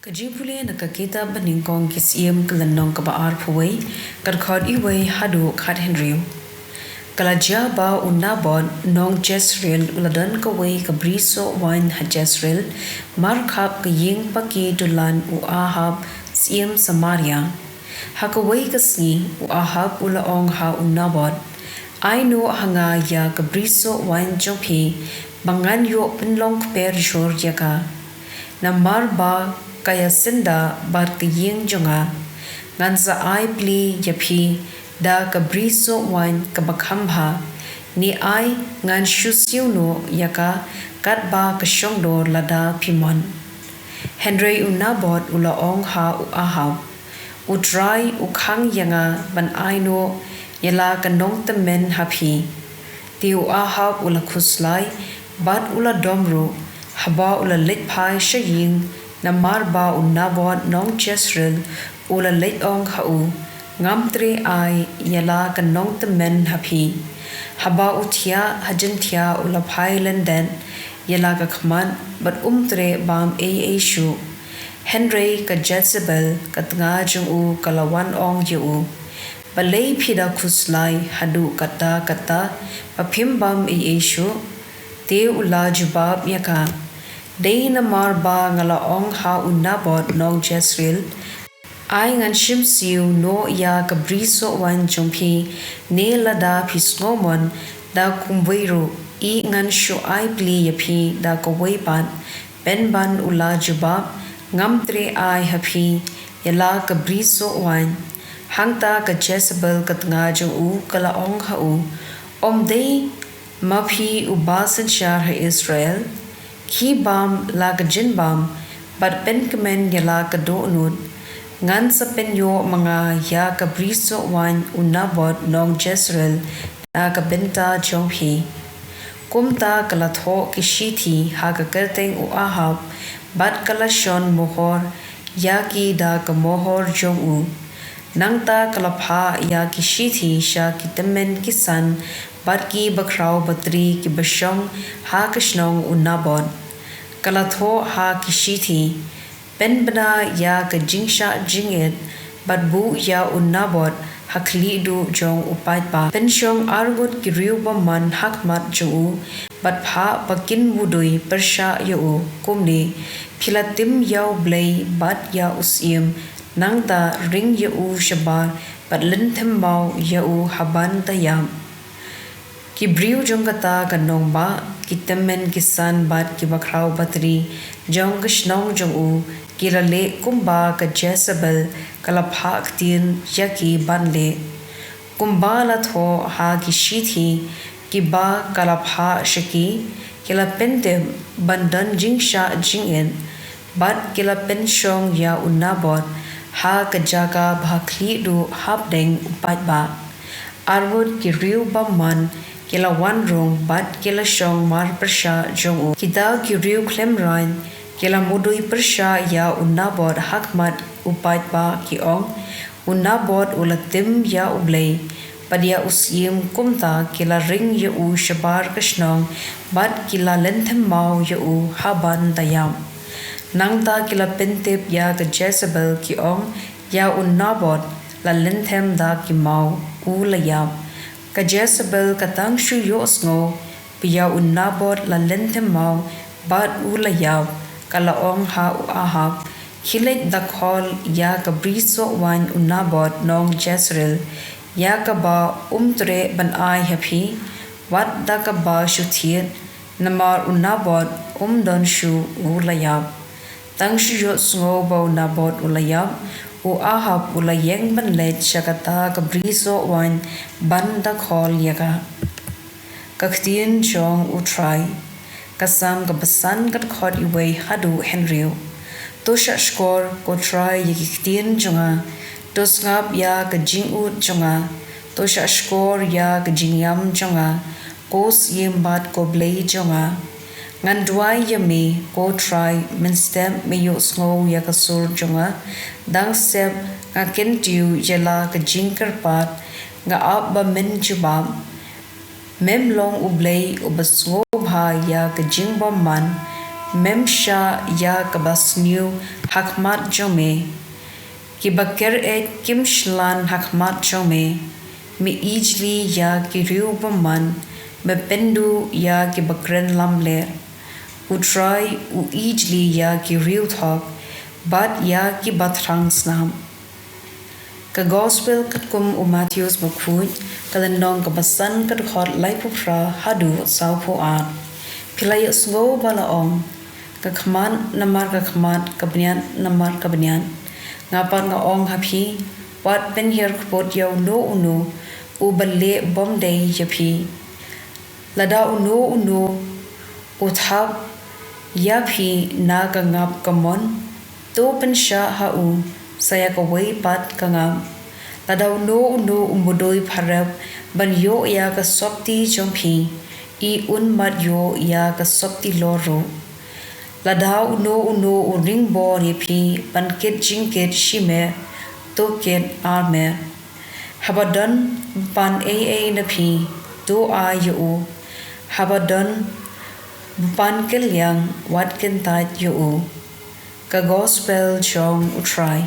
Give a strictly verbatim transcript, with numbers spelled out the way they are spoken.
Ka jingpule na ka kitab ba nyngkong Ki Syiem ka lynnong kaba arphew wei, ka dkhot wei haduh khathynriew. Ka la jia ba u Naboth nong Jezreel u la don kawei ka brisoh waiñ ha Jezreel, markhap ka ïing paki dulan u Ahab, syiem Samaria. Ha kawei ka sngi u Ahab u la ong ha u Naboth, "Ai noh ha nga ïa ka brisoh waiñ jong phi, ba ngan ïoh pynlong kper jhur ïa ka. Namar ba ka ïasynda bad ka ïing jong nga. Ngan sa ai pli ïa phi da ka brisoh waiñ kaba kham bha. Ne ai ngan shu siew noh ïa ka katba ka shong dor lada phi mon." Hynrei u Naboth u la ong ha u Ahab, "U Trai u khang ïa nga ban ai noh ïa la ka nongtymmen ha phi." Te u Ahab u la khuslai bad u la dom ruh, haba u la leit phai sha ïing, namar ba u Naboth nong Jezreel u la leit ong ha u, "Ngam treh ai ïa la ka nongtymmen ha phi." Haba u thiah ha jingthiah u la phai lyndet ïa la ka khmat bad um treh bam ei ei shuh. Hynrei ka Jezebel ka tnga jong u ka la wan ong ïa u, "Balei phi da khuslai haduh katta katta ba phim bam ei ei shuh?" Te u la jubab ïa ka, "Dei namar ba nga la ong ha u Naboth nong Jezreel, 'Ai ngan shim siew noh ïa ka brisoh waiñ jong phi, ne lada phi sngewmon da kumwei ruh, i ngan shu ai pli ïa phi da kawei pat.'" Pynban u la jubab, "Ngam treh ai ha phi ïa la ka brisoh waiñ." Hangta ka Jezebel ka tnga jong u ka la ong ha u, "Ym dei ma phi uba synshar ha Israel? Khie bam la ka jingbam bad pynkmen ïa la ka dohnud. Ngan sa pynïoh ma nga ïa ka brisoh waiñ u Naboth nong Jezreel na ka bynta jong phi." Kumta ka la thoh ki shithi ha ka kyrteng u Ahab bad ka la shon mohor ïa ki da ka mohor jong u. Nangta ka la phah ïa ki shithi sha ki tymmen ki san bad ki bakhraw batri kiba shong ha ka shnong u Naboth. Ka la thoh ha ki shithi, "Pynbna ïa ka jingshah jingit bad buh ïa u Naboth ha khlieh duh jong u paidbah. Pynshong arngut ki riew bymman ha khmat jong u bad phah ba kin mudui pyrshah ïa u kumne, 'Phi la tim ïa U Blei bad ïa u syiem, nangta ring ïa u shabar bad lynthem maw ïa u haban da ïap.'" Ki briew jong kata ka nongbah, ki tymmen ki san bad ki bakhraw batri jong ka shnong jong u, ki la leh kumba ka Jezebel ka la phah ktien ïa ki ban leh. Kumba la thoh ha ki shithi kiba ka la phah sha ki, ki la pyntip ban don jingshah jingit bad ki la pynshong ïa u Naboth ha ka jaka ba ha khlieh duh hapdeng u paidbah. Arngut ki riew bymman ki la wan rung bad ki la shong mar pyrshah jong u. Kita ki riew khlem raiñ ki la mudui pyrshah ïa u Naboth ha khmat u paidbah, ki ong, "U Naboth u la tim ïa U Blei bad ïa u syiem," kumta ki la ring ïa u shabar ka shnong bad ki la lynthem maw ïa u haban da ïap. Nangta ki la pyntip ïa ka Jezebel, ki ong, "Ïa u Naboth la lynthem da ki maw, u la ïap." Ka Jezebel ka tang shu ïohsngew ba ïa u Naboth la lynthem maw bad u la ïap, ka la ong ha u Ahab, "Khie leit da khol ïa ka brisoh waiñ u Naboth nong Jezreel, ïa kaba um treh ban ai ha phi, wat da kaba shu thied, namar u Naboth um don shuh, u la ïap." Tang shu ïohsngew ba u Naboth u la ïap, u Ahab u la ïeng ban leit sha kata ka brisoh waiñ ban da khol ïa ka. Ka ktien jong u Trai. Ka Salm kaba san, ka dkhot wei haduh hynriew. To shahshkor, ko Trai, ïa ki ktien jong nga, to sngap ïa ka jingud jong nga, to shahshkor ïa ka jingïam jong nga, ko Syiem bad ko Blei jong nga. Ngan duwai ïa me, ko Trai, mynstep me ïohsngew ïa ka sur jong nga. Dang sep nga kyntiew ïa la ka jingkyrpad, nga ap ba men jubab. Mem long U Blei uba sngewbha ïa ka jingbymman, Mem shah ïa ka basniew ha khmat jong me. Ki baker eh kim shlan ha khmat jong me. Me ijli ïa ki riew bymman, me pynduh ïa ki bakren lamler. U Trai u ijli ïa ki riew thok, bad ïa ki bathrang snam. Ka Gospel katkum u Mathaios bakhuid, ka lynnong kaba san, ka dkhot laiphew phra haduh sawphew ar. Phi la ïohsngew ba la ong, ka khmat namar ka khmat, ka bniat namar ka bniat. Nga pat nga ong ha phi, wat pynhiar kput ïa uno uno uba leh bym dei ïa phi. Lada uno uno u thap ïa phi na ka ngap kamon, to pynshah ha u sa ïa kawei pat ka ngap. Lada uno uno u mudui pharep ban ïoh ïa ka sopti jong phi, i un mat ïoh ïa ka sopti lor ruh. Lada uno uno u ring bor ïa phi ban kit jingkit shi mer, to kit ar mer. Haba don ba pan ei ei na phi, to ai ïa u. Haba don ba pan kylliang, wat kyntait ïa u. Ka Gospel jong u Trai.